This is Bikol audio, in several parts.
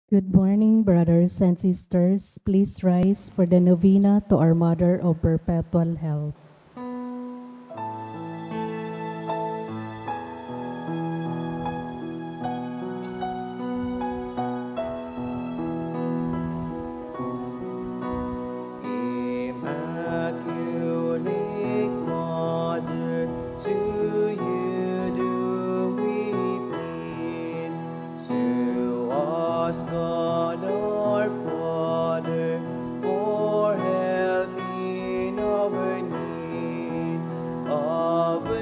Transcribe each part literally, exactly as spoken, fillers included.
Good morning, brothers and sisters. Please rise for the novena to our Mother of Perpetual Help. Immaculate Mother, to you do we plead. Show us God our Father, for help in our need. Ave,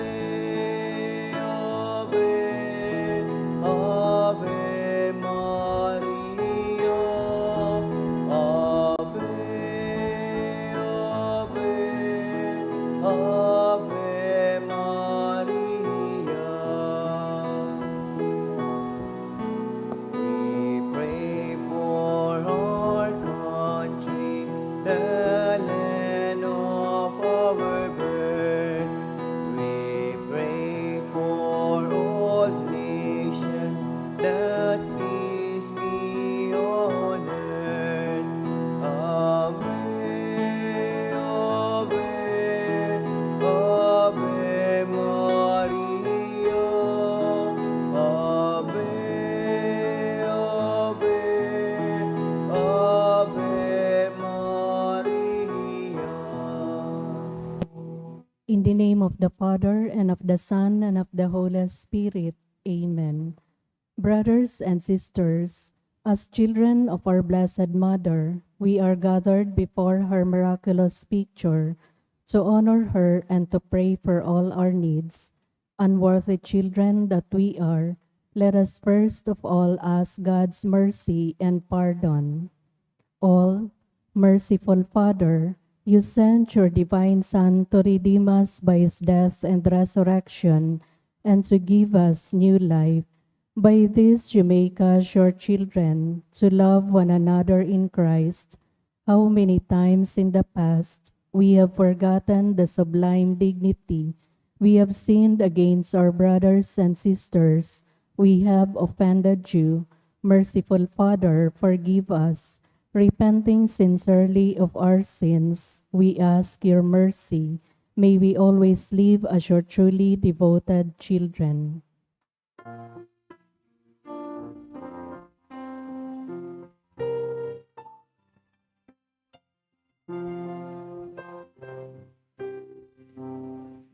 Ave, Ave Maria. Ave, Ave, Ave Maria. We pray for our country, the land of our birth. We pray for all nations, that peace be on earth. Ave, Ave, Ave Maria. Ave, Ave, Ave Maria. In the name of the Father, and of the Son, and of the Holy Spirit. Amen. Brothers and sisters, as children of our Blessed Mother, we are gathered before her miraculous picture to honor her and to pray for all our needs. Unworthy children that we are, let us first of all ask God's mercy and pardon. All merciful Father, you sent your divine Son to redeem us by his death and resurrection, and to give us new life. By this you make us your children, to love one another in Christ. How many times in the past we have forgotten the sublime dignity. We have sinned against our brothers and sisters. We have offended you. Merciful Father, forgive us. Repenting sincerely of our sins, we ask your mercy. May we always live as your truly devoted children.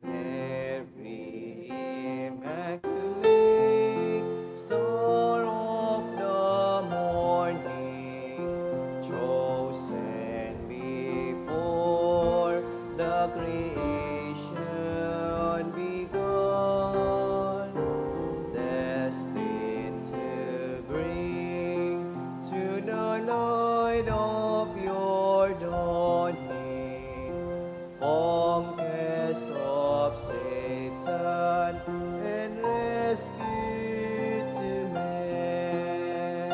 Mary Immaculate, Star of the morning, chosen before the creation begun, destined to bring to the light of your dawning conquest of Satan and rescue to men.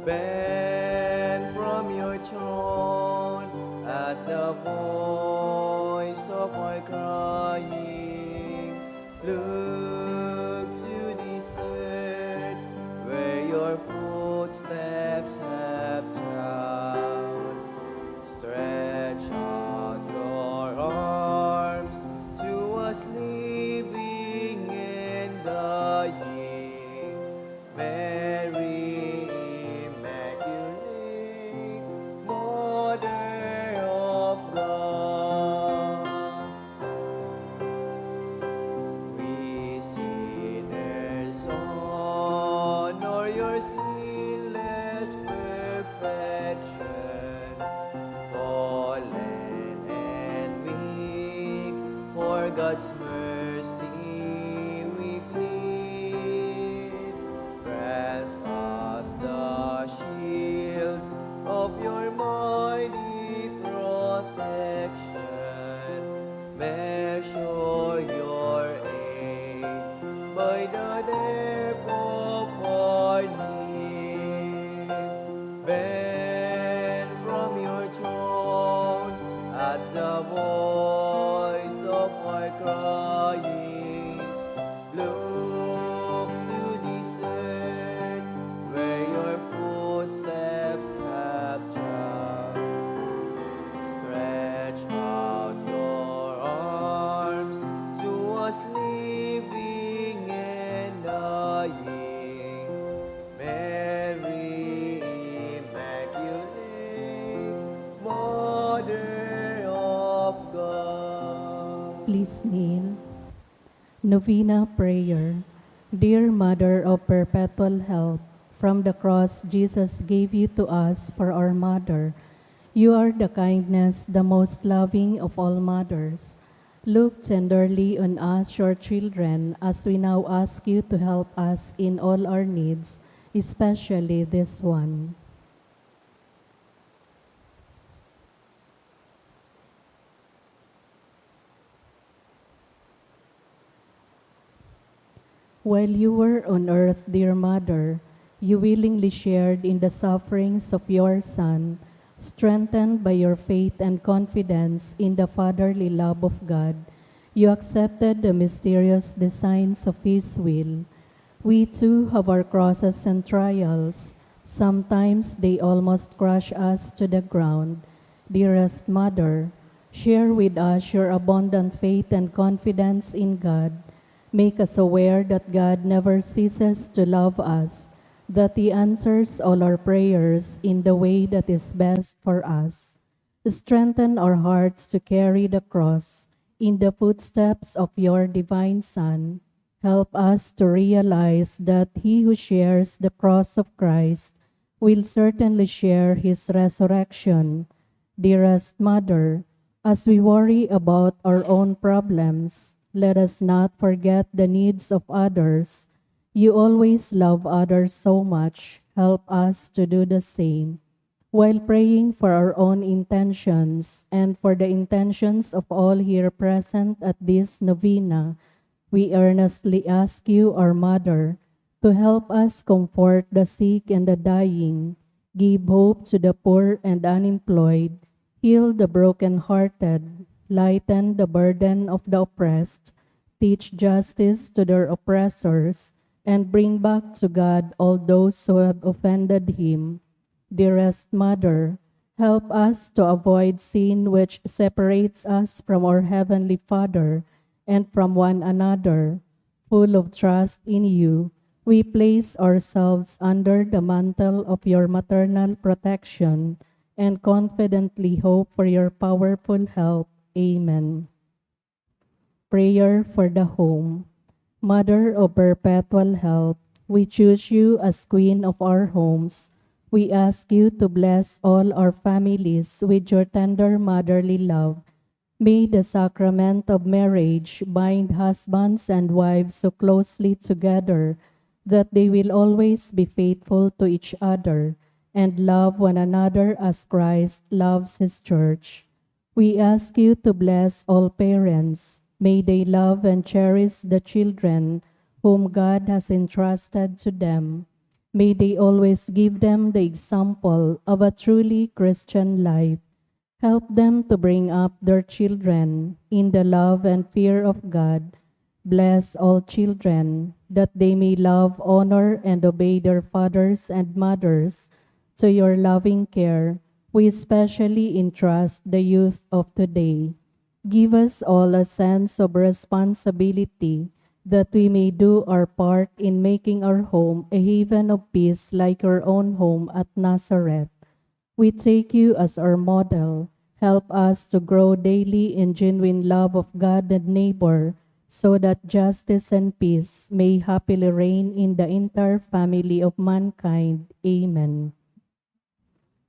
Bend from your throne at the voice of our crying. Look to this earth where your footsteps have trod. Stretch out your arms to us living and dying. Mary Immaculate, Mother of God. We sinners honor your sinless perfection, fallen and weak, for God's mercy we plead. Grant us the shield of your mighty protection. Measure your aid by the depth of our need. Bend from your throne at the voice of our crying. Look to this earth where your footsteps Please kneel. Novena Prayer. Dear Mother of Perpetual Help, from the cross Jesus gave you to us for our mother. You are the kindness, the most loving of all mothers. Look tenderly on us, your children, as we now ask you to help us in all our needs, especially this one. While you were on earth, dear Mother, you willingly shared in the sufferings of your Son. Strengthened by your faith and confidence in the fatherly love of God, you accepted the mysterious designs of His will. We too have our crosses and trials. Sometimes they almost crush us to the ground. Dearest Mother, share with us your abundant faith and confidence in God. Make us aware that God never ceases to love us, that He answers all our prayers in the way that is best for us. Strengthen our hearts to carry the cross in the footsteps of your divine Son. Help us to realize that he who shares the cross of Christ will certainly share his resurrection. Dearest Mother, as we worry about our own problems, let us not forget the needs of others. You always love others so much. Help us to do the same. While praying for our own intentions and for the intentions of all here present at this novena, we earnestly ask you, our Mother, to help us comfort the sick and the dying, give hope to the poor and unemployed, heal the broken-hearted, lighten the burden of the oppressed, teach justice to their oppressors, and bring back to God all those who have offended Him. Dearest Mother, help us to avoid sin which separates us from our Heavenly Father and from one another. Full of trust in you, we place ourselves under the mantle of your maternal protection and confidently hope for your powerful help. Amen. Prayer for the Home. Mother of Perpetual Help, we choose you as Queen of our homes. We ask you to bless all our families with your tender motherly love. May the sacrament of marriage bind husbands and wives so closely together that they will always be faithful to each other and love one another as Christ loves His church. We ask you to bless all parents. May they love and cherish the children whom God has entrusted to them. May they always give them the example of a truly Christian life. Help them to bring up their children in the love and fear of God. Bless all children, that they may love, honor, and obey their fathers and mothers. To your loving care, we especially entrust the youth of today. Give us all a sense of responsibility that we may do our part in making our home a haven of peace like your own home at Nazareth. We take you as our model. Help us to grow daily in genuine love of God and neighbor, so that justice and peace may happily reign in the entire family of mankind. Amen.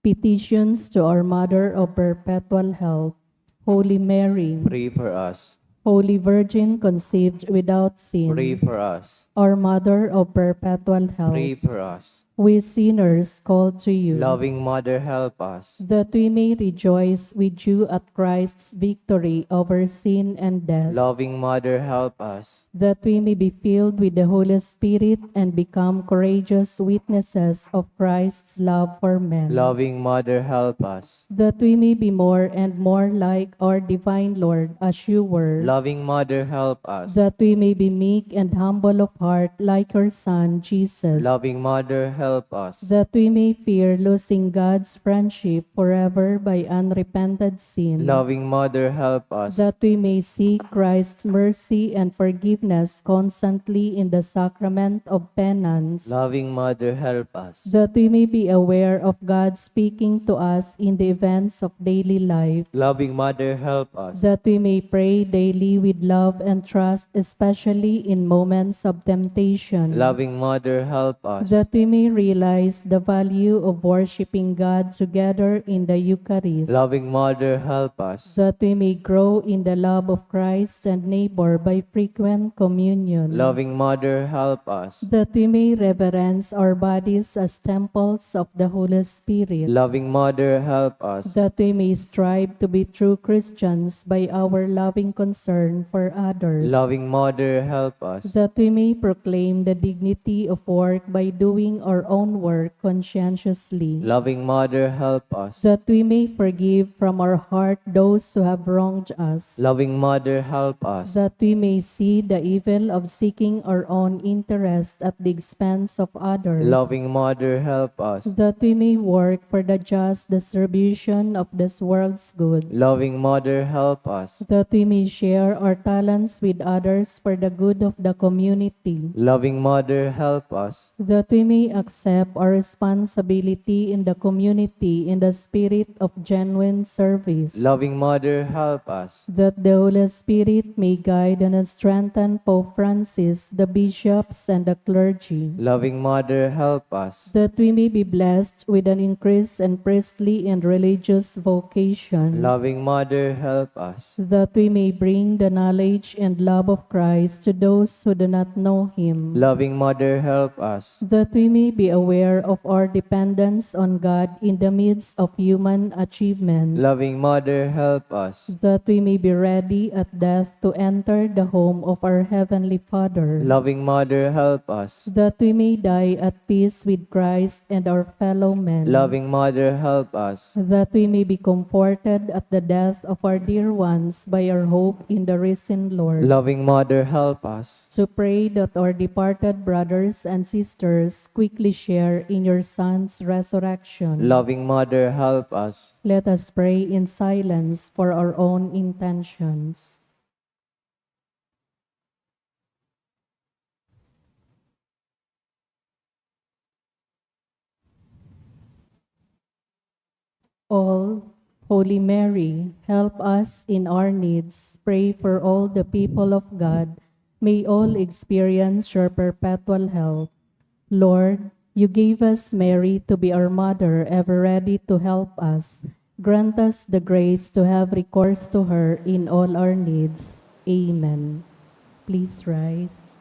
Petitions to our Mother of Perpetual Help. Holy Mary, pray for us. Holy Virgin conceived without sin, pray for us. Our Mother of Perpetual Help, pray for us. We sinners call to you. Loving Mother, help us. That we may rejoice with you at Christ's victory over sin and death. Loving Mother, help us. That we may be filled with the Holy Spirit and become courageous witnesses of Christ's love for men. Loving Mother, help us. That we may be more and more like our divine Lord as you were. Loving Mother, help us. That we may be meek and humble of heart like your Son, Jesus. Loving Mother, help help us. That we may fear losing God's friendship forever by unrepented sin. Loving Mother, help us. That we may seek Christ's mercy and forgiveness constantly in the sacrament of penance. Loving Mother, help us. That we may be aware of God speaking to us in the events of daily life. Loving Mother, help us. That we may pray daily with love and trust, especially in moments of temptation. Loving Mother, help us. That we may realize the value of worshiping God together in the Eucharist. Loving Mother, help us. That we may grow in the love of Christ and neighbor by frequent communion. Loving Mother, help us. That we may reverence our bodies as temples of the Holy Spirit. Loving Mother, help us. That we may strive to be true Christians by our loving concern for others. Loving Mother, help us. That we may proclaim the dignity of work by doing our own work conscientiously. Loving Mother, help us. That we may forgive from our heart those who have wronged us. Loving Mother, help us. That we may see the evil of seeking our own interest at the expense of others. Loving Mother, help us. That we may work for the just distribution of this world's goods. Loving Mother, help us. That we may share our talents with others for the good of the community. Loving Mother, help us. That we may accept our responsibility in the community in the spirit of genuine service. Loving Mother, help us. That the Holy Spirit may guide and strengthen Pope Francis, the bishops, and the clergy. Loving Mother, help us. That we may be blessed with an increase in priestly and religious vocations. Loving Mother, help us. That we may bring the knowledge and love of Christ to those who do not know Him. Loving Mother, help us. That we may be aware of our dependence on God in the midst of human achievements. Loving Mother, help us. That we may be ready at death to enter the home of our Heavenly Father. Loving Mother, help us. That we may die at peace with Christ and our fellow men. Loving Mother, help us. That we may be comforted at the death of our dear ones by our hope in the risen Lord. Loving Mother, help us. To pray that our departed brothers and sisters quickly share in your Son's resurrection. Loving Mother, help us. Let us pray in silence for our own intentions. All, Holy Mary, help us in our needs. Pray for all the people of God. May all experience your perpetual help. Lord, you gave us Mary to be our mother, ever ready to help us. Grant us the grace to have recourse to her in all our needs. Amen. Please rise.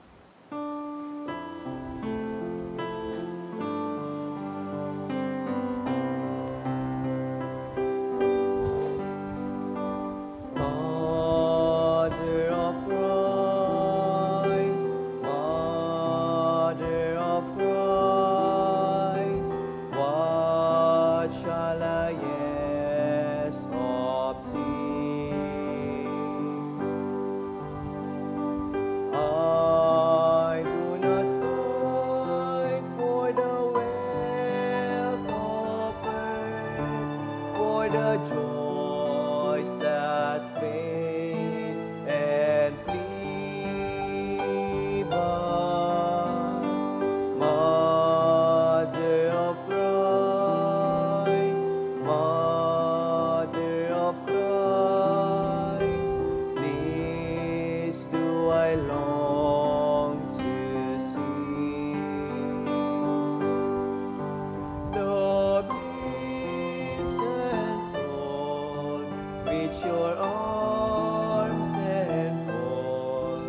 Mother of Christ, Mother of Christ, what shall I else obtain? I do not strive for the wealth of earth, for the joys that fade and flee by. Mother of Christ, Mother of Christ, this do I long to see. The peasant told, reach your arms and fold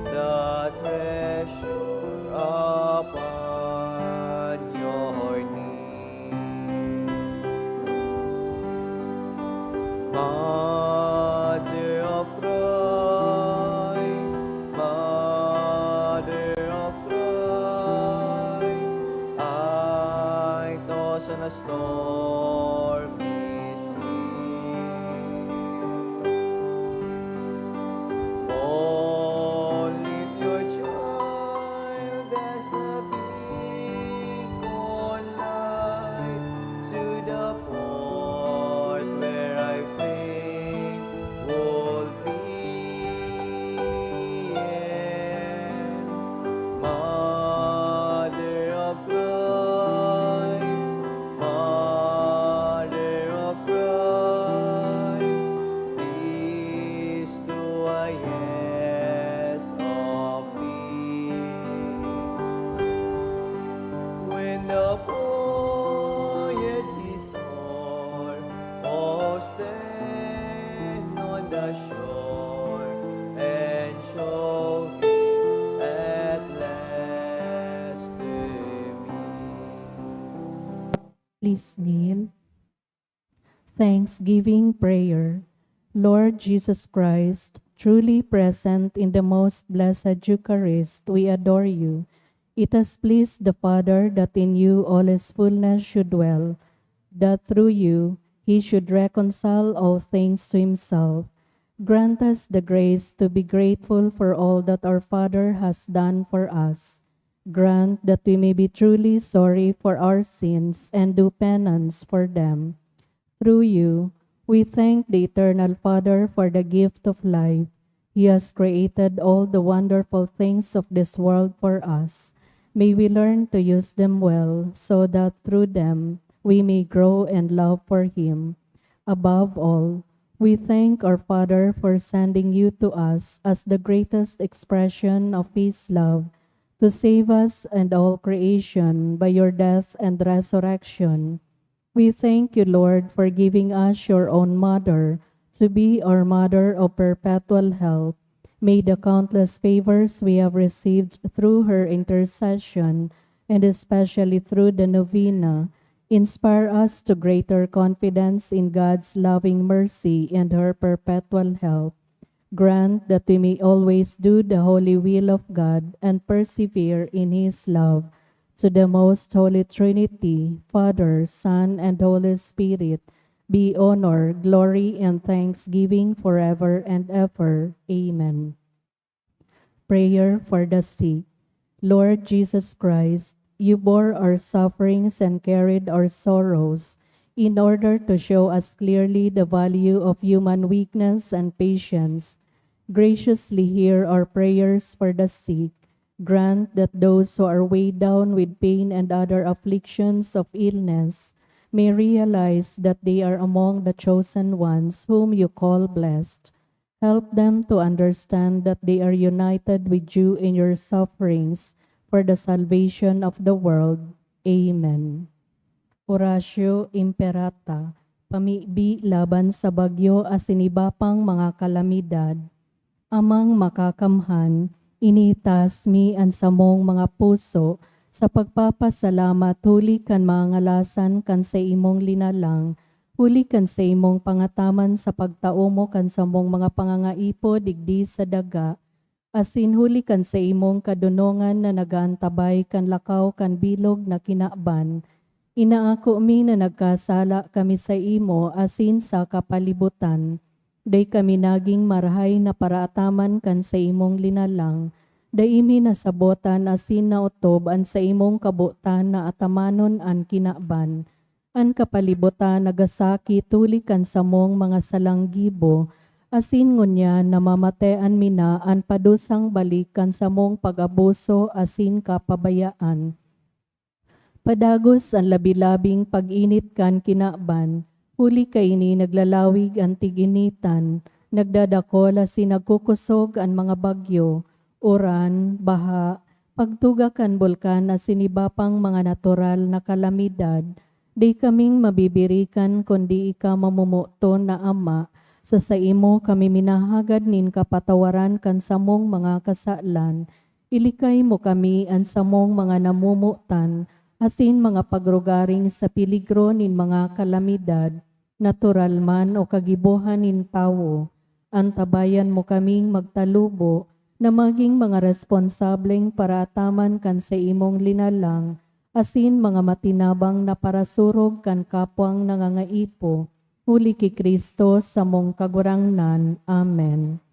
the treasure upon your knee. Mother of Christ, Mother Please kneel. Thanksgiving prayer. Lord Jesus Christ, truly present in the most blessed Eucharist, we adore you. It has pleased the Father that in you all his fullness should dwell, that through you he should reconcile all things to himself. Grant us the grace to be grateful for all that our Father has done for us. Grant that we may be truly sorry for our sins and do penance for them. Through you, we thank the Eternal Father for the gift of life. He has created all the wonderful things of this world for us. May we learn to use them well so that through them we may grow and love for Him. Above all, we thank our Father for sending you to us as the greatest expression of His love to save us and all creation by your death and resurrection. We thank you, Lord, for giving us your own Mother to be our Mother of perpetual help. May the countless favors we have received through her intercession, and especially through the novena, inspire us to greater confidence in God's loving mercy and her perpetual help. Grant that we may always do the holy will of God and persevere in His love. To the most holy Trinity, Father, Son, and Holy Spirit, be honor, glory, and thanksgiving forever and ever. Amen. Prayer for the sick. Lord Jesus Christ, you bore our sufferings and carried our sorrows in order to show us clearly the value of human weakness and patience. Graciously hear our prayers for the sick. Grant that those who are weighed down with pain and other afflictions of illness may realize that they are among the chosen ones whom you call blessed. Help them to understand that they are united with you in your sufferings for the salvation of the world. Amen. Oratio Imperata, pamibi laban sa bagyo asin iba pang mga kalamidad. Amang Makakamhan, initas mi an samong mga puso sa pagpapasalamat huli kan mga ngalasan kan saimong linalang, huli kan saimong pangataman sa pagtaomo kan samong mga pangangaipo digdi sa daga, asin huli kan saimong kadonongan na nag-aantabay kan lakaw kan bilog na kinaban. Inaako mi na nagkasala kami saimo asin sa kapalibutan. Dai kami nagin marahay na paraataman kan saimong linalang. Dai mi nasabotan asin naotob an saimong kabotan na atamanon an kinaban. An kapalibutan nagasakit huli kan samong mga salang gibo, asin ngunyan namamatean mi na an padusang balik kan samong pag-abuso asin kapabayaan. Padagos an labi-labing pag-init kan kinaban, huli kaini naglalawig an tig-initan, nagdadakol asin nagkukosog an mga bagyo, uran, baha, pagtuga kan bulkan asin iba pang mga natural na kalamidad. Dai kaming mabibirikan kundi ika mamomoton na Ama. Sa saimo kami minahagad nin kapatawaran kan samong mga kasalan. Ilikay mo kami an samong mga namomotan asin mga pagrugaring sa peligro nin mga kalamidad, natural man o kagibohan nin tawo. Antabayan mo kaming magtalubo na magin mga responsableng paraataman kan saimong linalang asin mga matinabang na parasurog kan kapwang nangangaipo, huli ki Cristo, samong Kagurangnan. Amen.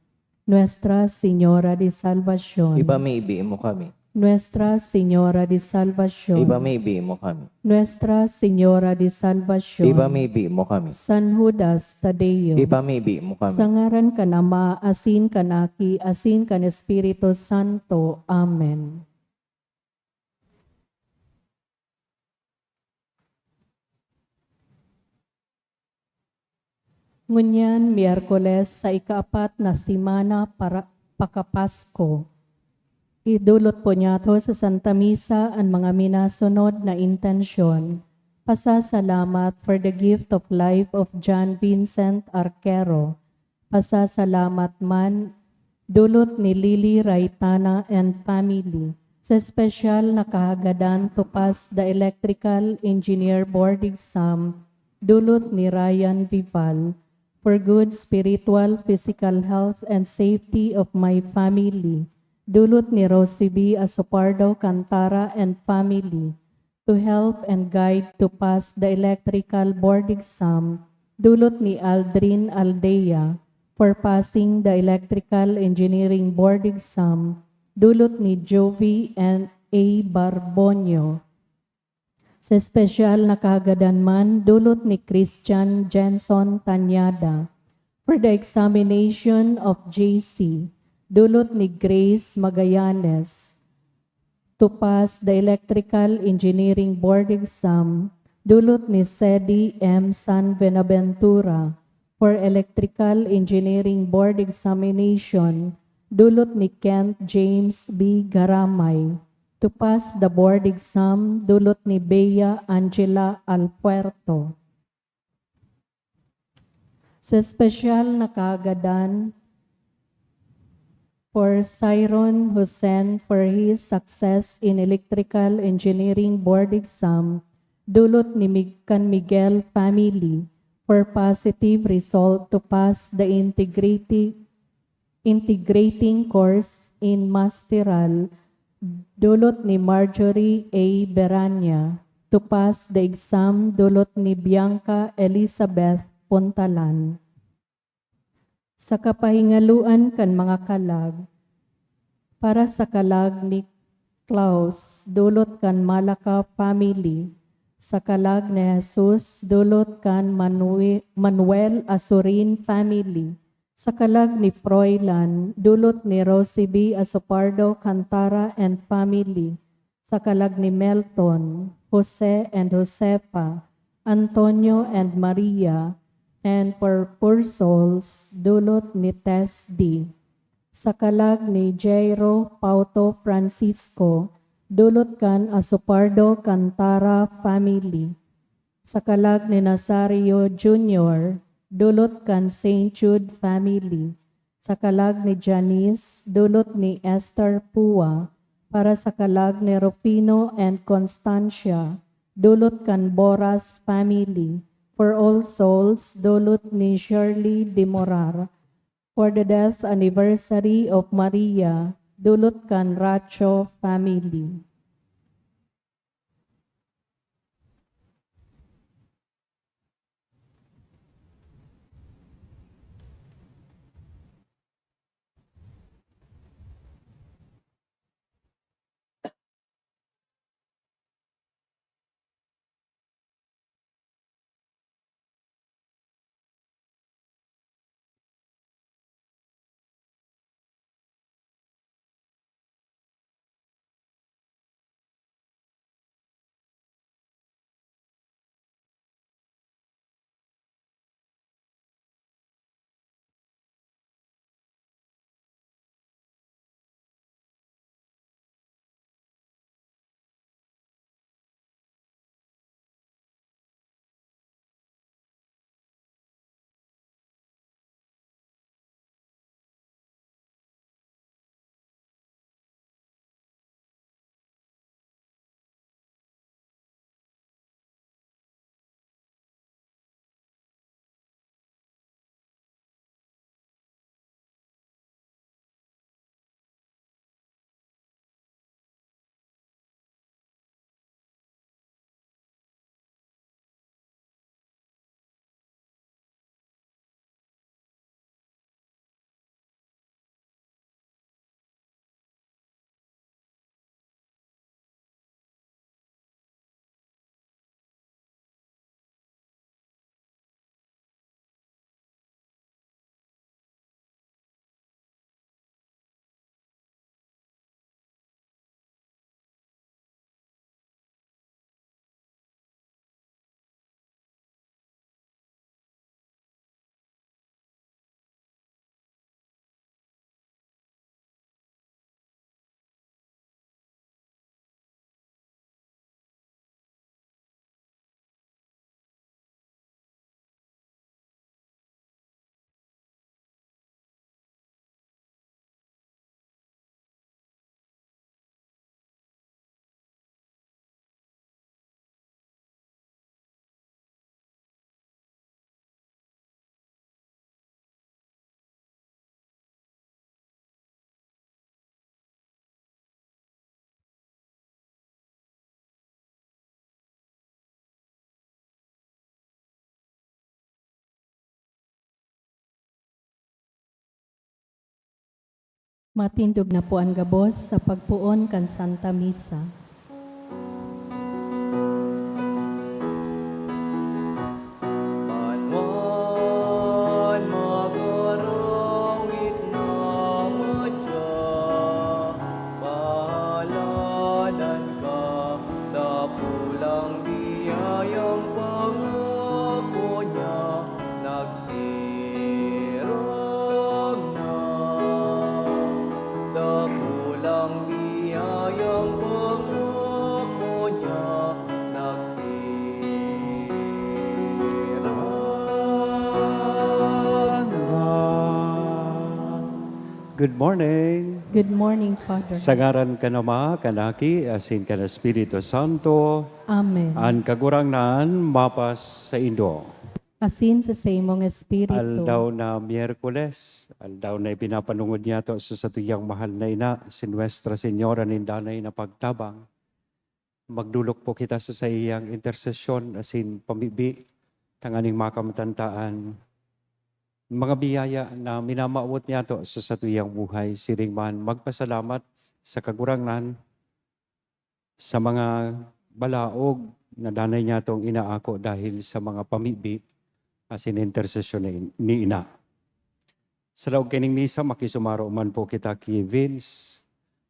Nuestra Señora de Salvacion. Ipamibi mo kami. Nuestra Señora de Salvacion. Ipamibi mo kami. Nuestra Señora de Salvacion. Ipamibi mo kami. San Judas Tadeo. Ipamibi mo kami. Sa ngaran kan Ama, asin kan Aki, asin kan Espiritu Santo. Amen. Ngunyan, Miyerkules sa ikaapat na semana para, pakapasko. Idolot po niyato sa Santa Misa an mga minasunod na intensyon. Pasasalamat for the gift of life of John Vincent Arquero. Pasasalamat man, dolot ni Lily Raitana and family. Sa espesyal na kahagadan to pass the electrical engineer board exam, dulot ni Ryan Vival, for good spiritual, physical health and safety of my family, dulot ni Rosie B Asopardo Cantara and family, to help and guide to pass the electrical board exam, dulot ni Aldrin Aldea, for passing the electrical engineering board exam, dulot ni Jovi and A Barbonio. Sa espesyal na kahagadan man, dulot ni Christian Jenson Tanyada, for the examination of J C, dulot ni Grace Magallanes, to pass the electrical engineering board exam, dulot ni Sedi M San Buenaventura, for electrical engineering board examination, dulot ni Kent James B Garamay, to pass the board exam, dulot ni Bea Angela Alpuerto. Sa espesyal na kahagadan, for Cyron Hosen for his success in electrical engineering board exam, dulot ni Mig-, kan Miguel family for positive result to pass the integrity, integrating course in Masteral, dulot ni Marjorie A Berania, to pass the exam, dulot ni Bianca Elizabeth Puntalan. Sa kapahingaloan kan mga kalag, para sa kalag ni Klaus, dulot kan Malaka family, sa kalag ni Jesus, dulot kan Manue-, Manuel Azurin family, sa kalag ni Froilan, dulot ni Rosie B Asopardo Cantara and family, sa kalag ni Melton, Jose and Josefa, Antonio and Maria, and for poor souls, dulot ni Tess D. Sa kalag ni Jairo Pauto Francisco, dulot kan Asopardo Cantara family. Sa kalag ni Nazario Junior, dulot kan Saint Jude family. Sa kalag ni Janice, dulot ni Esther Pua. Para sa kalag ni Rufino and Constancia, dulot kan Boras family. For all souls, dulot ni Shirley Demorar. For the death anniversary of Maria, dulot kan Racho family. Matindog na po an gabos sa pagpoon kan Santa Misa. Banwan mag-arawit na madya, pahaladan ka, dakulang biyayang pangako niya, nagsirang na. Dakulang biyayang pangako niya, nagsirang na. Good morning. Good morning, Father. Sa ngaran kan Ama, kan Aki, asin kan Espiritu Santo. Amen. An Kagurangnan mapas saindo. Asin sa saimong espiritu. Aldaw na Miyerkules, aldaw na ipinapanungod niyato sa satuyang mahal na ina, si Nuestra Señora nin Danay na Pagtabang. Magdolok po kita sa saiyang intersesyon asin pamibi, tanganing makamtan ta an mga biyaya na minamawot niyato sa satuyang buhay. Siring man, magpasalamat sa Kagurangnan sa mga balaog na danay niyatong inaako dahil sa mga pamibi asin intersesyon ni, ni Ina. Sa laog kaining misa, makisumaro man po kita ki Vince.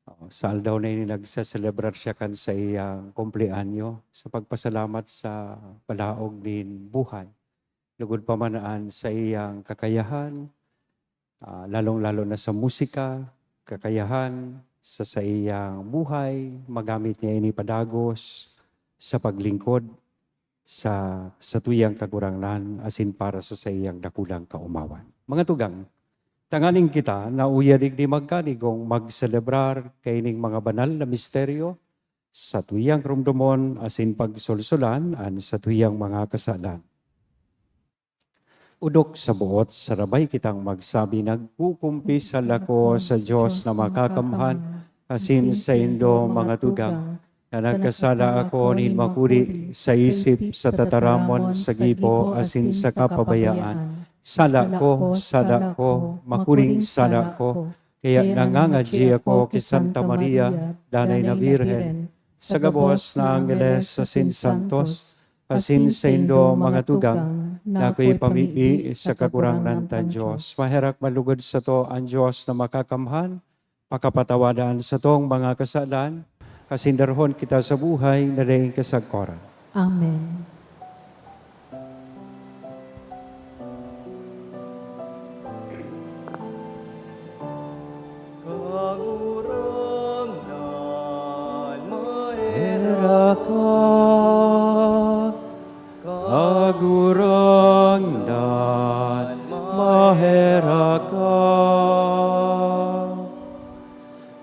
Oo, sa aldaw na ini, nagseselebrar siya kan saiyang kumpleanyo sa pagpasalamat sa balaog nin buhay. Lugod pa man an saiyang kakayahan, ah, lalong-lalo na sa musika, kakayahan sa saiyang buhay, magamit niya ini padagos sa paglingkod sa satuyang Kagurangnan asin para sa saiyang dakulang kaomawan. Mga tugang, tanganing kita na uya digdi magkanigong magselebrar kaining mga banal na misteryo, satuyang rumdomon asin pagsolsolan an satuyang mga kasalan. Odok sa boot, sarabay kitang magsabi, "Nagkukumpisal ako sa Dios na makakamhan, asin saindo, mga tugang, na nagkasala ako nin makuri sa isip, sa tataramon, sa gibo, asin sa kapabayaan. Sala ko, sala ko, makuring sala ko." Kaya nangangadyi ako ki Santa Maria, Danay na Birhen, sa gabos na angheles asin santos, asin saindo, mga tugang, na akoy pamibi sa Kagurangnan tang Dios. Maherak malugod sato an Dios na makakamhan, pakapatawadan satong mga kasalan, asin darahon kita sa buhay na daing kasagkoran. Amen. Kagurangnan, maherak ka. Kagurangnan, maherak ka.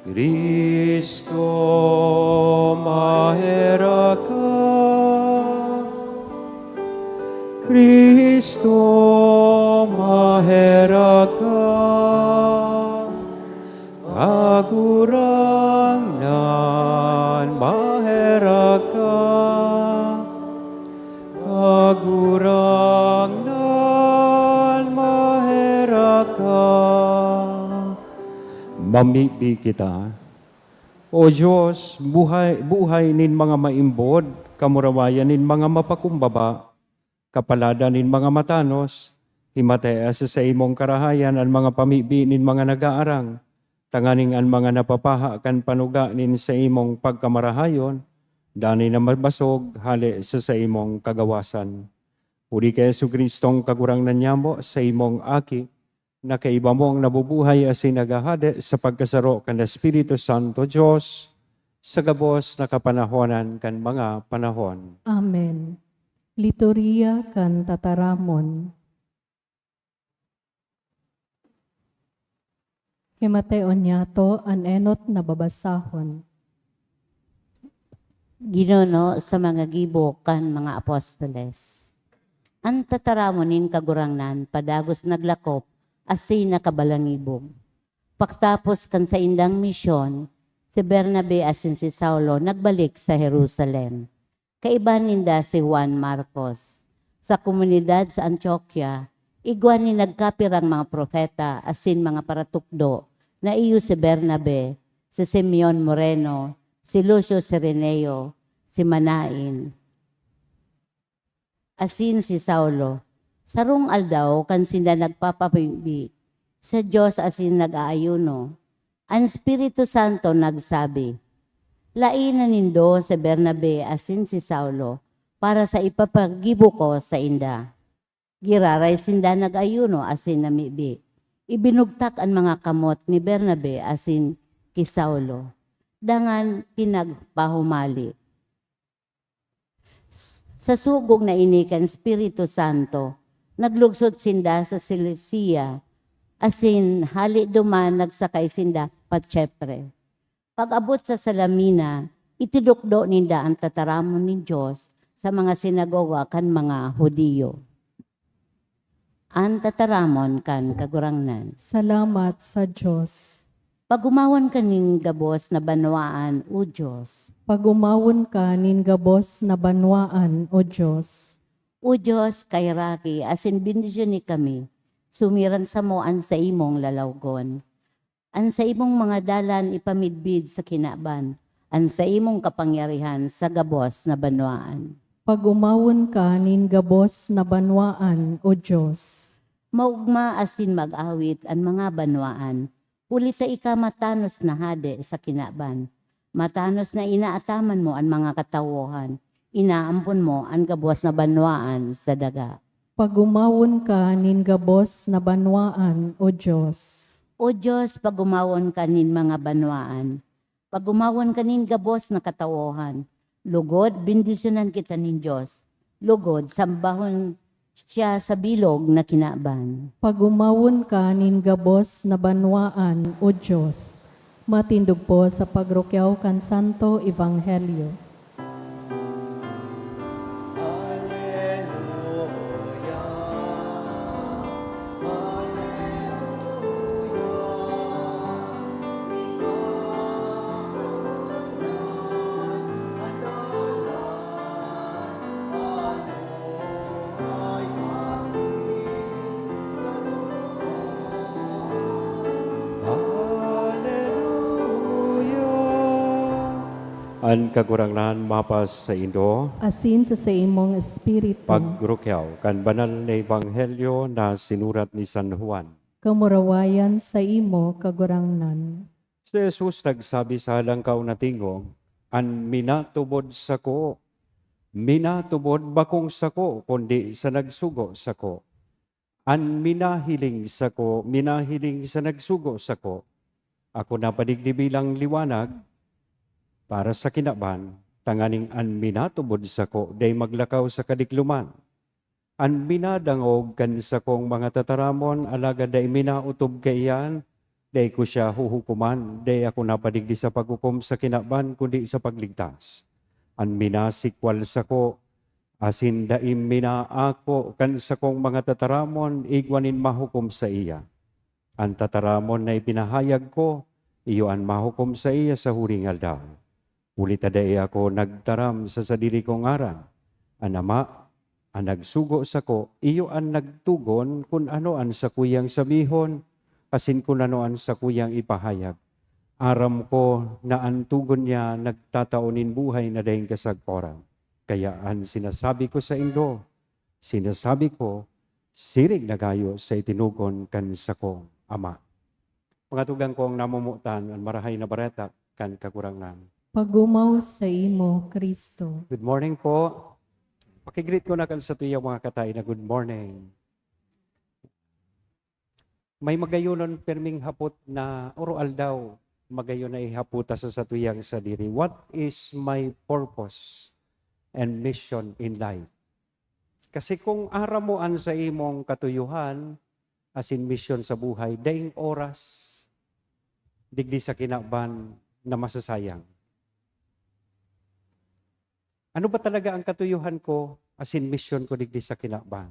Cristo, maherak ka. Cristo, maherak ka. Kagurangnan, maherak ka. Kagurangnan, maherak ka. Mamibi kita. O Dios, buhay, buhay nin mga maimbod, kamurawayan nin mga mapakumbaba, kapaladan nin mga matanos, himatea sa saimong karahayan an mga pamibi nin mga nagaarang, tanganing an mga napapaha kan panuga nin saimong pagkamarahayon, danay na mabasog hale sa saimong kagawasan. Huli ki Jesu-Cristong Kagurangnan nyamo, saimong Aki, na kaiba mong nabubuhay asin naghahade sa pagkasaro kan Espiritu Santo, Dios, sa gabos na kapanahonan kan mga panahon. Amen. Liturhiya kan Tataramon. Himateon niyato an enot na babasahon. Ginuno sa mga gibo kan mga apostoles. An tataramon nin Kagurangnan padagos naglakop asin nakabalangibog. Pagtapos kan saindang misyon, si Bernabe asin si Saulo nagbalik sa Jerusalem. Kaiba ninda si Juan Marcos. Sa komunidad sa Antioquia, igwa nin nagkapirang mga propeta asin mga paratukdo na iyo si Bernabe, si Simeon Moreno, si Lucio Cireneo, si Manaen, asin si Saulo. Sarong aldaw, kan sinda nagpapamibi sa Dios asin nag-aayuno, an Espiritu Santo nagsabi, "Laena nindo si Bernabe asin si Saulo para sa ipapaggibo ko sainda." Giraray sinda nag-ayuno asin namibi. Ibinugtak an mga kamot ni Bernabe asin ki Saulo, dangan pinagpahumali. S-, sa sugog na ini kan Espiritu Santo, naglugsot sinda sa Seleucia, asin hale duman nagsakay sinda pa Chipre. Pag-abot sa Salamina, itinukdo ninda an tataramon nin Dios sa mga sinagoga kan mga Judio. An tataramon kan Kagurangnan. Salamat sa Dios. Pag-omawon ka nin gabos na banwaan, O Dios. Pag-omawon ka nin gabos na banwaan, O Dios. O Dios, kaheraki, asin bendisyoni kami. Sumiran samo an saimong lalawgon. An saimong mga dalan ipamidbid sa kinaban, an saimong kapangyarihan sa gabos na banwaan. Pag-omawon ka nin gabos na banwaan, O Dios. Maogma asin mag-awit an mga banwaan, huli ta ika matanos na hade sa kinaban. Matanos na inaataman mo an mga katawohan, inaampon mo an gabos na banwaan sa daga. Pag-omawon ka nin gabos na banwaan, O Dios. O Dios, pag-omawon ka nin mga banwaan. Pag-omawon ka nin gabos na katawohan. Lugod, bendisyonan kita nin Dios. Lugod, sambahon siya sa bilog na kinaban. Pag-omawon ka nin gabos na banwaan, O Dios. Matindog po sa pagrukyaw kan Santo Ebanghelyo. Hallelujah. An Kagurangnan mapasaindo. Asin sa saimong espiritu. Pagrukyaw kan Banal na Ebanghelyo na sinurat ni San Juan. Kamurawayan saimo, Kagurangnan. Si Jesus nagsabi sa Halangkaw na Tingog, "An minatubod sako, minatubod bakong sako, kundi sa nagsugo sako. An minahiling sako, minahiling sa nagsugo sako. Ako napadigdi bilang liwanag para sa kinaban, tanganing an minatubod sako dai maglakaw sa kadikloman. An minadangog kan sakong mga tataramon, alagad dai minaotob kaiyan, dai ko siya huhukoman. Dai ako napadigdi sa paghukom sa kinaban, kundi sa pagligtas. An minasikwal sako, asin dai minaako kan sakong mga tataramon, igwa nin mahukom saiya. An tataramon na ipinahayag ko, iyo an mahukom saiya sa huring aldaw. Huli ta dai ako nagtaram sa sadiri kong ngaran. An Ama, an nagsugo sako, iyo an nagtugon kun ano an sakuyang sabihon, asin kun ano an sakuyang ipahayag. Aram ko na an tugon niya nagtatao nin buhay na daing kasagkoran. Kaya an sinasabi ko saindo, sinasabi ko siring na gayo sa itinugon kan sakong Ama." Mga tugang kong namomotan, an Marahay na Bareta kan Kagurangnan. Pag-omaw saimo, Cristo. Good morning po. Paki-greet ko na kan satuyang mga kataed na good morning. May magayonon pirming hapot na oro-aldaw, magayon na ihapot ta sa satuyang sadiri, "What is my purpose and mission in life?" Kasi kung aram mo an saimong katuyohan asin misyon sa buhay, daing oras digdi sa kinaban na masasayang. Ano ba talaga ang katuyohan ko asin misyon ko digdi sa kinaban?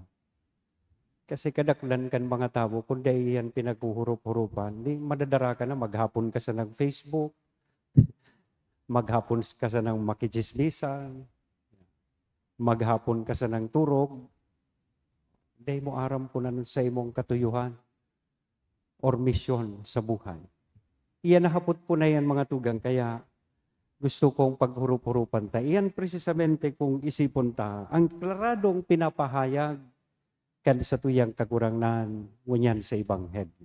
Kasi kadaklan kan mga tawo, kung dai yan pinaghuhurup-hurupan, di madadara ka na, maghapon ka sa nag-Facebook, maghapon ka sa nang makichismisan, maghapon ka sa nang turog, dai mo aram kung ano sa imong katuyohan or misyon sa buhay. Iyan nahapot po na yan, mga tugang, kaya gusto kong paghurup-hurupan ta. Iyan precisamente kung isipon ta, ang klaradong pinapahayag kan satuyang Kagurangnan ngunyan sa Ebanghelyo.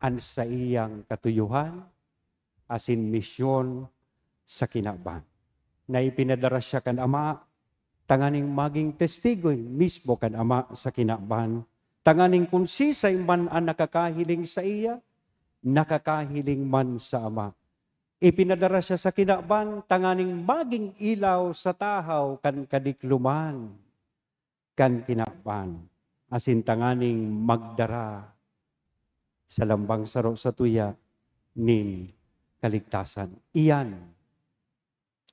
An saiyang katuyohan asin misyon sa kinaban, na ipinadara siya kan Ama tanganing magin testigo mismo kan Ama sa kinaban, tanganing kun sisay man an nakakahiling saiya, nakakahiling man sa Ama. Ipinadara siya sa kinaban tanganing magin ilaw sa tahaw kan kadikloman kan kinaban, asin tanganing magdara sa lambang saro satuya nin kaligtasan. Iyan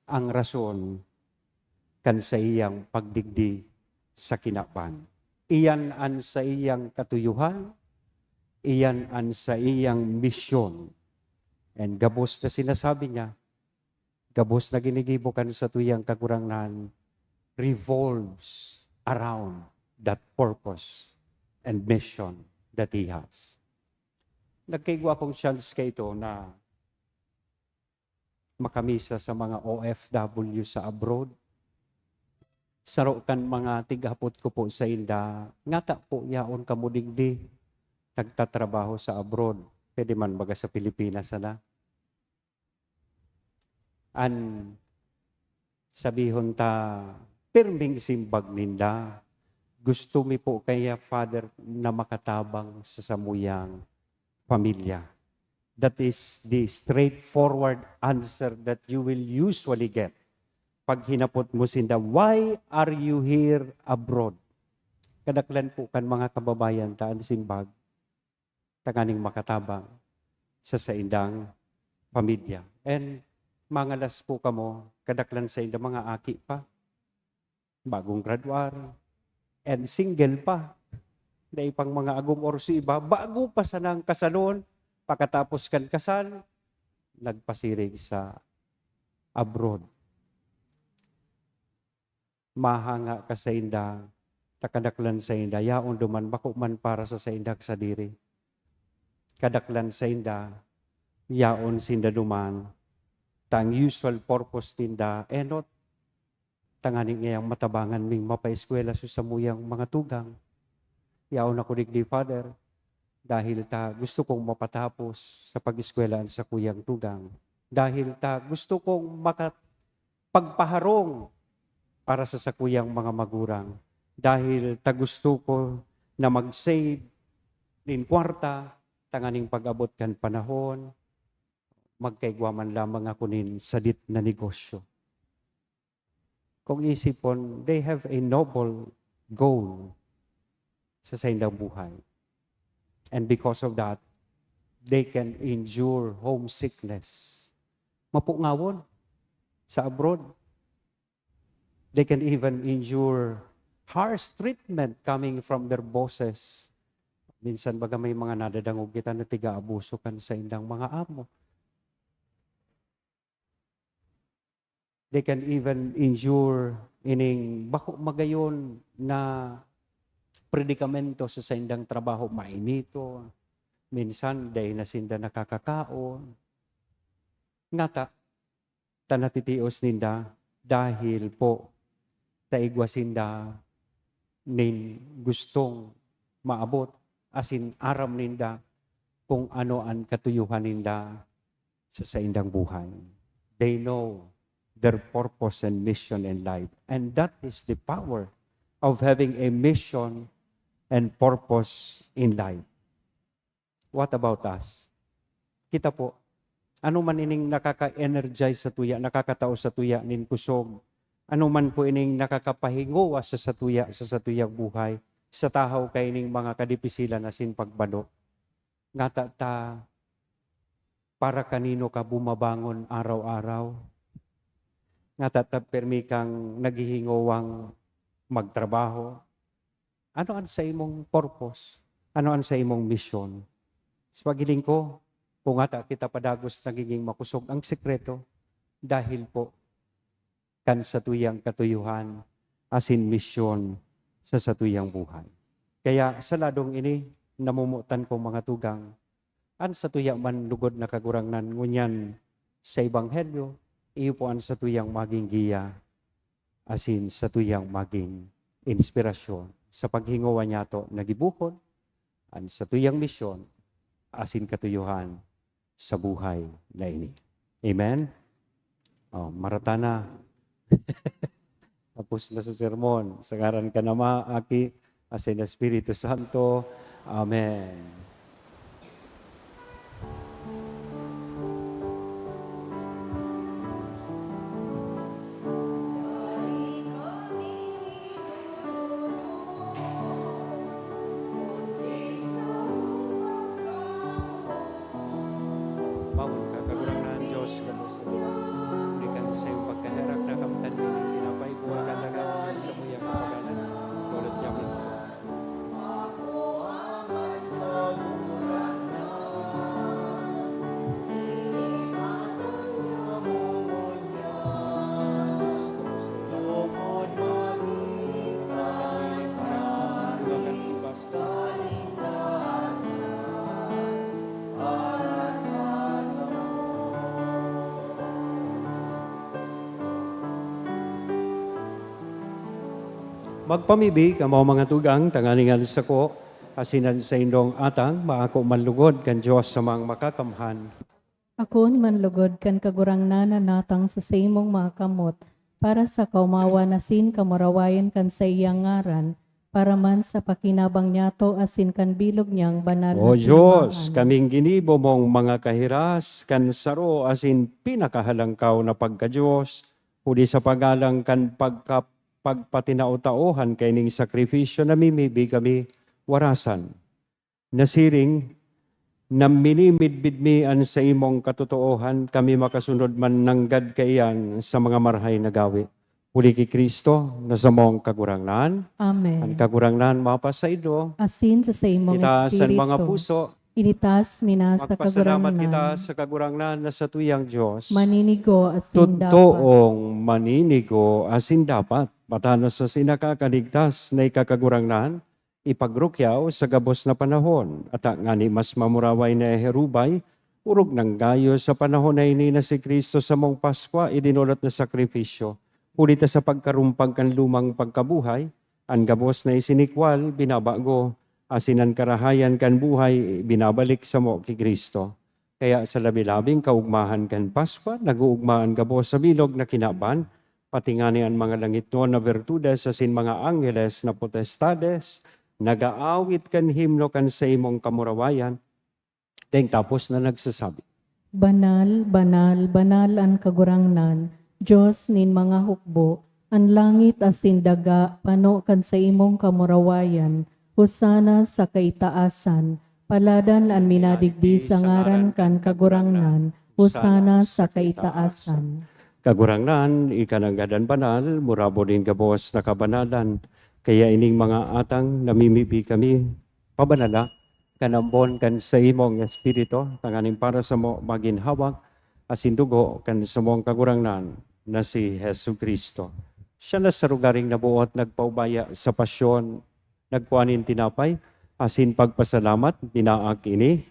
ang rason kan saiyang pagdigdi sa kinaban. Iyan an saiyang katuyohan, iyan an saiyang misyon. And gabos na sinasabi niya, gabos na ginigibo kan satuyang Kagurangnan revolves around that purpose and mission that He has. Nagkaigwa akong chance kaito na makamisa sa mga O F W sa abroad. Saro kan mga tighapot ko po sainda, ngata po yaon kamo digdi, nagtatrabaho sa abroad. Pwede man baga sa Pilipinas sana. An sabihon ta, pirming simbag ninda, "Gusto mi po kaya, Father, na makatabang sa samuyang pamilya." That is the straightforward answer that you will usually get pag hinapot mo sinda, "Why are you here abroad?" Kadaklan po kan mga kababayan ta an simbag, tanganing makatabang sa saindang pamilya. And mangalas po kamo, kadaklan sainda mga aki pa, bagong graduar, and single pa. Dai pang mga agom or sa iba, bago pa sanang kasalon, pakatapos kan kasal, nagpasiring sa abroad. Mahanga ka sainda, ta kadaklan sainda, yaon duman, bako man para sa saindang sadiri. Kadaklan sainda, yaon sinda duman, ta ang usual purpose ninda, enot, tanganing ngayang matabangan ming mapaeskwela sa samuyang mga tugang. Yaon ako digdi, Father, dahil ta gusto kong mapatapos sa pag-eskwela an sakuyang tugang. Dahil ta gusto kong maka-, pagpaharong para sa sakuyang mga magurang. Dahil ta gusto ko na mag-save nin kwarta, tanganing pag-abot kan panahon, magkaigwa man lamang ako nin sadit na negosyo. Kung isipon, they have a noble goal sa saindang buhay. And because of that, they can endure homesickness. Mapungawon sa abroad. They can even endure harsh treatment coming from their bosses. Minsan baga may mga nadadangog kita na tiga-abuso kan saindang mga amo. They can even endure ining bako magayon na predikamento sa saindang trabaho, mainiton, minsan dai na sinda nakakakaon. Ngata, ta natitios ninda dahil po ta igwa sinda nin gustong maabot, asin aram ninda kung ano an katuyohan ninda sa saindang buhay. They know their purpose and mission in life. And that is the power of having a mission and purpose in life. What about us? Kita po, ano man ining nakaka-energize sa tuya, nakakatao sa tuya nin kusog, ano man po ining nakakapahingowa sa satuya, sa satuyang buhay, sa tahaw kaining mga kadipisilan asin pagbado. Ngata ta para kanino ka bumabangon araw-araw? Ngata ta pirmi kang naghihingowang magtrabaho? Ano an saimong purpose? Ano an saimong misyon? Sa paghiling ko, kung ngata kita padagos nagiging makosog, ang sekreto, dahil po kan satuyang katuyohan asin misyon sa satuyang buhay. Kaya sa ladong ini, namomotan kong mga tugang, An satuya man lugod na Kagurangnan, ngunyan sa Ebanghelyo, iyo po an satuyang magin giya asin satuyang magin inspirasyon sa paghingowa niyato na gibohon an satuyang misyon asin katuyohan sa buhay na ini. Amen? Oh, marata na. Tapos na sa sermon. Sa ngaran kan Ama, Aki, asin Espiritu Santo. Amen. Bawon ka, Kagurangnan, Diyos, gabos na duwa. Huli kan sa iyong pagkaherak, nakamtan mo ang tinapay, kuha ka daga, sa samuyang kapagalan. Kulot niya minsan. Magpamibi kamo, mga tugang, tanganing an sako asin an saindong atang maako man lugod kan Dios Amang Makakamhan. Akoon man lugod kan Kagurangnan na natang sa saimong mga kamot, para sa kaomawan asin kamurawayan kan saiyang ngaran, para man sa pakinabang niyato asin kan bilog niyang banal na O Diyos, simbahan. Kaming ginibo mong mga kahiras kan saro asin pinakahalangkaw na pagka-Diyos, huli sa pagalang kan pagka-, pagpatinao-taohan kaining sakripisyo, namimibi kami warasan. Nasiring, na minimidbid mi an saimong katotoohan, kami makasunod man nanggad kaiyan sa mga marahay na gawe. Huli ki Cristo, na samong Kagurangnan. Amen. An Kagurangnan mapasaindo. Asin sa saimong Itaas an mga espiritu. Puso. Initaas mi na sa Magpasalamat Kagurangnan. Kita sa Kagurangnan na satuyang Dios. Maninigo asin dapat. Totoong maninigo asin dapat. Matanos asin nakakaligtas na ika Kagurangnan, ipagrukyaw sa gabos na panahon, ata ngani mas mamuraway na iherubay, orog nang gayo sa panahon na ini na si Cristo samong Paskwa idinolot na sakripisyo, huli ta sa pagkarumpag kan lumang pagkabuhay, an gabos na isinikwal, binabago, asin an karahayan kan buhay, binabalik samo ki Cristo. Kaya sa labi-labing kaugmahan kan Paskwa, nag-oogma an gabos sa bilog na kinaban, pati ngani an mga langitnon na bertudes asin mga angheles na potestades, nag-aawit kan himno kan saimong kamurawayan, daing tapos na nagsasabi, "Banal, banal, banal an Kagurangnan, Dios nin mga hukbo, an langit asin daga pano kan saimong kamurawayan. Hosana sa kaitaasan! Paladan an minadigdi sa ngaran kan Kagurangnan! Hosana sa kaitaasan!" Kagurangnan, ika nanggad an banal, murabo nin gabos na kabanalan. Kaya ining mga atang namimibi kami, pabanala kan ambon kan saimong Espiritu, tanganing para samo magin hawak asin dugo kan samong Kagurangnan na si Jesu-Cristo. Siya na sa lugaring naboot nagpaubaya sa pasyon, nagkua nin tinapay, asin pagpasalamat, binaak ini,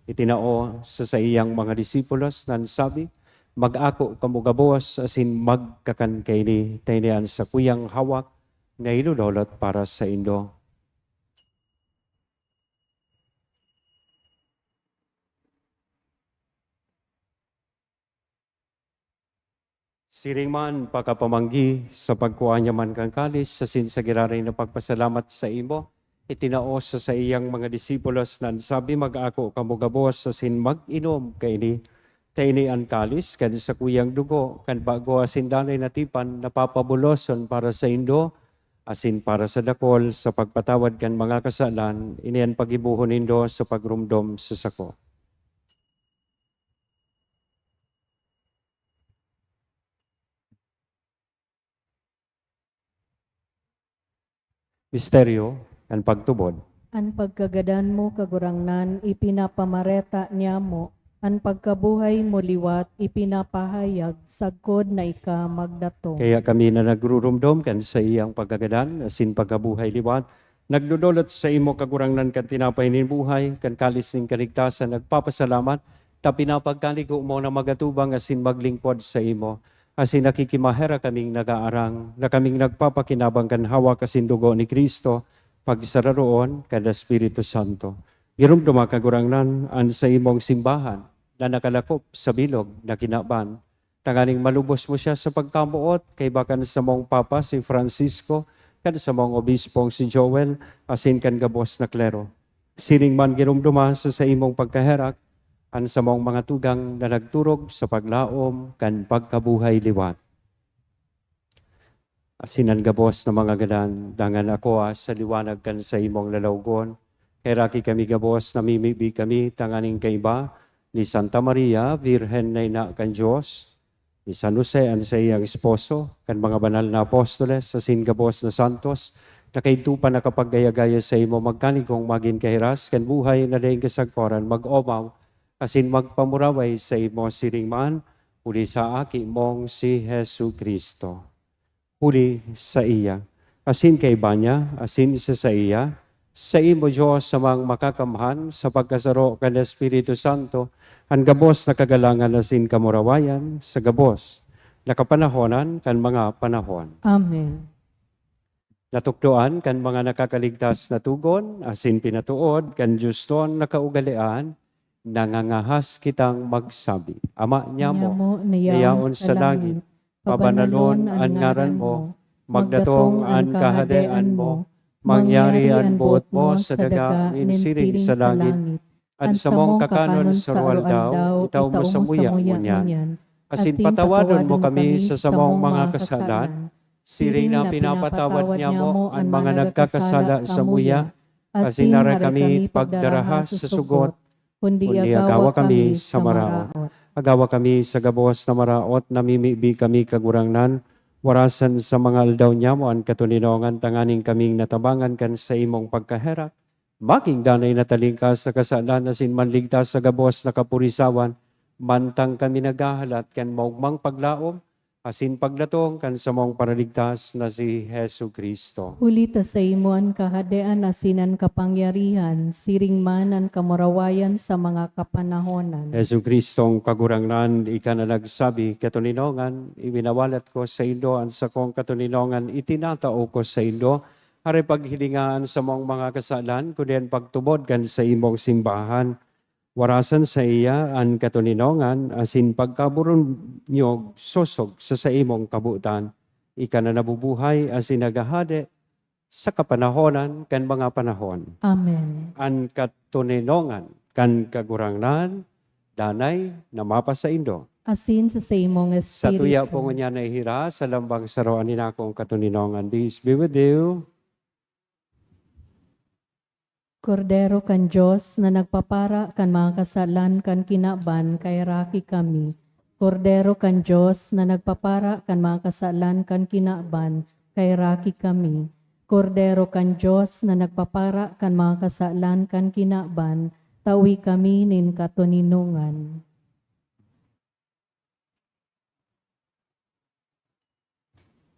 itinao sa saiyang mga disipulos, nan sabi, "Mag-ako kamo gabos asin magkakan kaini, ta ini an sakuyang hawak na ilulolot para saindo." Siring man, pakapamanggi, sa pagkua niya man kan kalis, asin sa giraray na pagpasalamat saimo, itinao sa saiyang mga disipulos, nan sabi, "Mag-ako kamo gabos asin mag-inom kaini, ta ini an kalis kan sakuyang dugo kan bago asin danay na tipan na papabuloson para saindo asin para sa dakul sa pagpatawad kan mga kasalan. Ini an paggibohon nindo sa pagromdom sa sako." Misteryo kan pagtubod. An pagkagadan mo, Kagurangnan, ipinapamareta niamo, an pagkabuhay mo liwat ipinapahayag, sagkod na ika magdatong. Kaya kami na nagruromdom kan saiyang pagkagadan asin pagkabuhay liwat, Nagdodolot saimo, Kagurangnan, kan tinapay nin buhay, kan kalis nin kaligtasan, nagpapasalamat ta pinapagkaligo mo na magatubang asin maglingkod saimo, asin nakikimaherak kaming nagaarang, na kaming nagpapakinabang kan hawak asin dugo ni Cristo, pagsararoon kan Espiritu Santo. Giromdoma, Kagurangnan, an saimong simbahan na nakalakop sa bilog na kinaban, tanganing malubos mo siya sa pagkamoot, kaiba kan samong Papa si Francisco, kan samong Obispong si Joel, asin kan gabos na klero. Siring man, giromdoma sa saimong pagkaherak an samong mga tugang na nagturog sa paglaom kan pagkabuhay liwat. Asin an gabos na mga gadan, dangan ako, ah, sa liwanag kan saimong lalawgon. Kaheraki kami gabos, namimibi kami tanganing kaiba ni Santa Maria, Birhen na ina kan Dios, ni San Jose, an saiyang esposo, kan mga banal na apostoles, asin gabos na santos, na kaidto pa nakapagaya-gaya saimo, magkanigong magin kahiras kan buhay na daing kasagkoran, mag-omaw asin magpamuraway saimo siring man, huli sa Aki mong si Jesu-Cristo. Huli saiya, asin kaiba niya, asin sa saiya, saimo, Dios, Amang Makakamhan, sa pagkasaro kan Espiritu Santo, an gabos na kagalangan asin kamurawayan sa gabos na kapanahonan kan mga panahon. Amen. Natukdoan kan mga nakakaligtas na tugon, asin pinatood kan diosnon na kaugalean, nangangahas kitang magsabi, Ama niamo, Ama niamo, na yaon sa langit, pabanalon an ngaran mo, magdatong an kahadean mo, mangyari an boot mo sa daga nin siring sa langit. An samong kakanon sa aroaldaw, itao mo samuya ngunyan. Asin patawadon mo kami sa samong mga kasalan, siring na pinapatawad niamo an mga nagkakasala samuya. Asin dai kami pagdaraha sa sugot, kundi agawa kami sa maraot. Agawa kami sa gabos na maraot, namimibi kami, Kagurangnan, warasan sa mga aldaw niamo an katoninongan, tanganing kaming natabangan kan saimong pagkaherak, magin danay na talingkas sa kasalan asin manligtas sa gabos na kapurisawan, mantang kami naghahalat kan maogmang paglaom asin pagdatong kan samong Paraligtas na si Jesu-Cristo. Huli ta saimo an kahadean asin an kapangyarihan, siring man an kamurawayan sa mga kapanahonan. Jesu-Cristong Kagurangnan, ika na nagsabi, "Katoninongan, iwinawalat ko saindo an sakong katoninongan, itinatao ko saindo." Aray paghilinga an samong mga kasalan, kundi an pagtubod kan saimong simbahan. Warasan saiya an katoninongan asin pagkaburunyog sosog sa saimong kabotan. Ika na nabubuhay asin naghahade sa kapanahonan kan mga panahon. Amen. An katoninongan kan Kagurangnan danay na mapasaindo. Asin sa saimong espiritu. Satuya po ngunyan naihiras sa lambang saro an inakong katoninongan. Peace be with you. Kordero kan Dios na nagpapara kan mga kasalan kan kinaban, kaheraki kami. Kordero kan Dios na nagpapara kan mga kasalan kan kinaban, kaheraki kami. Kordero kan Dios na nagpapara kan mga kasalan kan kinaban, tawi kami nin katoninongan.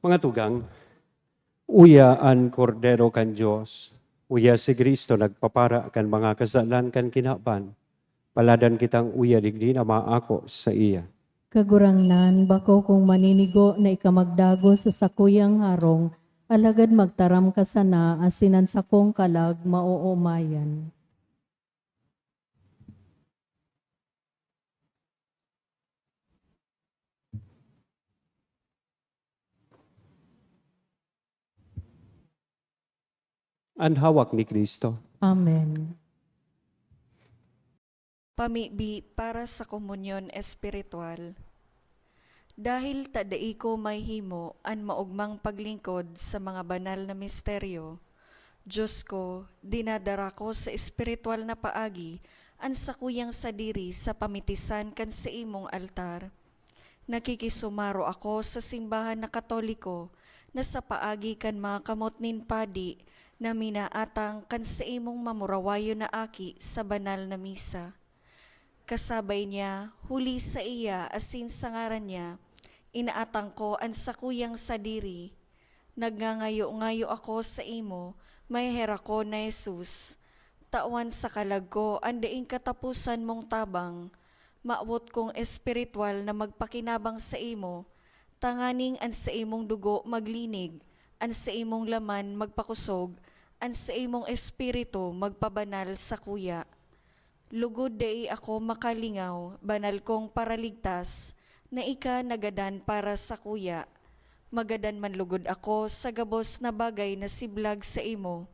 Mga tugang, uya an Kordero kan Dios, uya si Cristo nagpapara kan mga kasalan kan kinaban. Paladan kitang uya digdi na maako saiya. Kagurangnan, bako kong maninigo na ika magdagos sa sakuyang harong, alagad magtaram ka sana asin an sakong kalag maoomayan. An hawak ni Cristo. Amen. Pamibi para sa komunyon espiritual. Dahil ta dai ko mahihimo an maogmang paglingkod sa mga banal na misteryo, Dios ko, dinadara ko sa espiritual na paagi an sakuyang sadiri sa pamitisan kan saimong altar. Nakikisumaro ako sa simbahan na Katoliko na sa paagi kan mga kamot nin padi na minaatang kan saimong mamurawayon na aki sa banal na misa. Kasabay niya, huli saiya asin sa ngaran niya, inaatang ko an sakuyang sadiri. Nagngangayo-ngayo ako saimo, Maheherakon na Jesus, tawan sa kalag ko an daing kataposan mong tabang. Mawot kong espiritual na magpakinabang saimo, tanganing an saimong dugo maglinig, an saimong laman magpakosog, an saimong espiritu magpabanal sakuya. Lugod dai ako makalingaw, banal kong Paraligtas, na ika nagadan para sakuya. Magadan man lugod ako sa gabos na bagay na siblag saimo,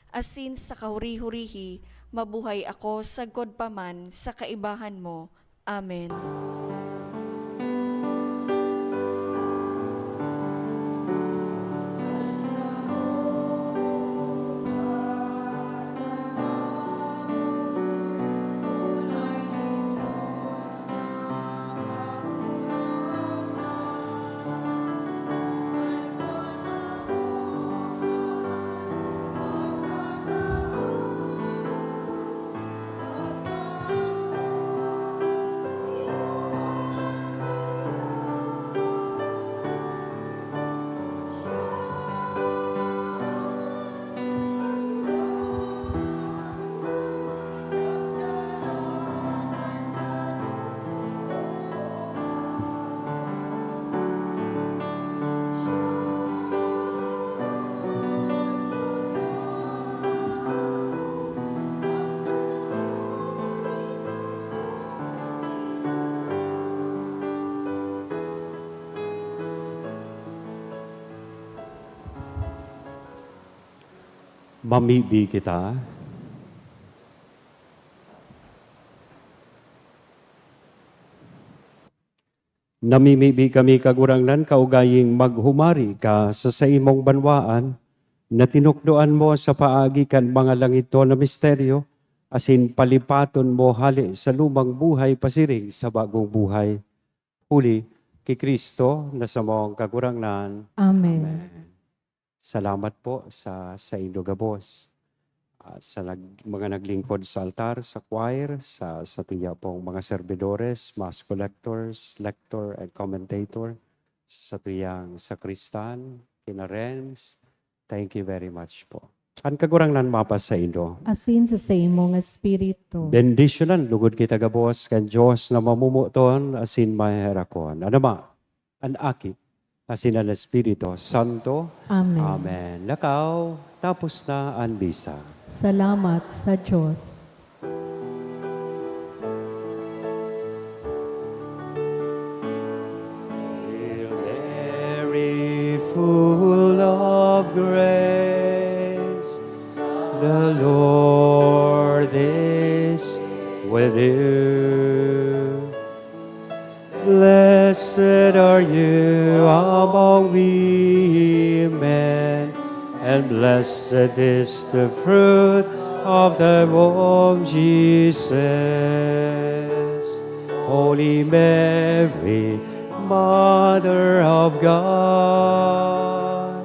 asin sa kahuri-hurihi mabuhay ako sagkod pa man sa kaibahan mo. Amen. Mamibi kita. Namimibi kami, Kagurangnan, kaugaying maghumari ka sa saimong banwaan, na tinukdoan mo sa paagi kan mga langito na misteryo, asin palipaton mo hale sa lumang buhay pasiring sa bagong buhay. Huli ki Cristo na samong Kagurangnan. Amen. Amen. Salamat po sa saindo gabos. Ah, sa nag-, mga naglingkod sa altar, sa choir, sa, sa tuya pong mga servidores, mass collectors, lector, and commentator, sa tuyang sakristan, kina Renz, thank you very much po. An Kagurangnan mapasaindo. Asin sa saimong espiritu. Bendisyonan lugod kita gabos kan Dios na mamomoton asin maheherakon. An Ama, an Aki, asin an Espiritu Santo. Amen. Amen. Lakaw, tapos na an misa. Salamat sa Dios. Hail Mary, full of grace, the Lord is with you. Blessed are you among women, and blessed is the fruit of thy womb, Jesus. Holy Mary, Mother of God,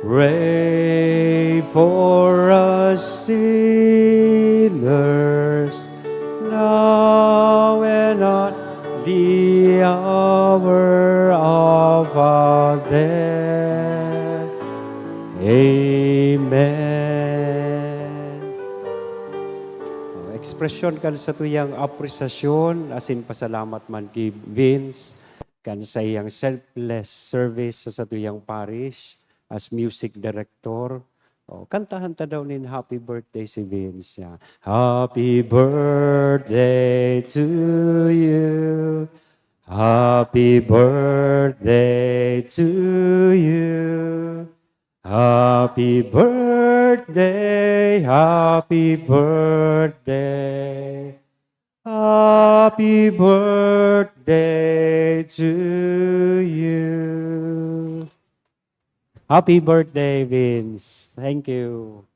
pray for us sinners, now and at the hour of our death. Amen. Ekspresyon kan satuyang apresasyon asin pasalamat man ki Vince kan saiyang selfless service sa satuyang parish as music director. O, kantahan ta daw nin happy birthday si Vince, ya. Happy birthday to you. Happy birthday to you. Happy birthday, happy birthday. Happy birthday to you. Happy birthday, Vince. Thank you.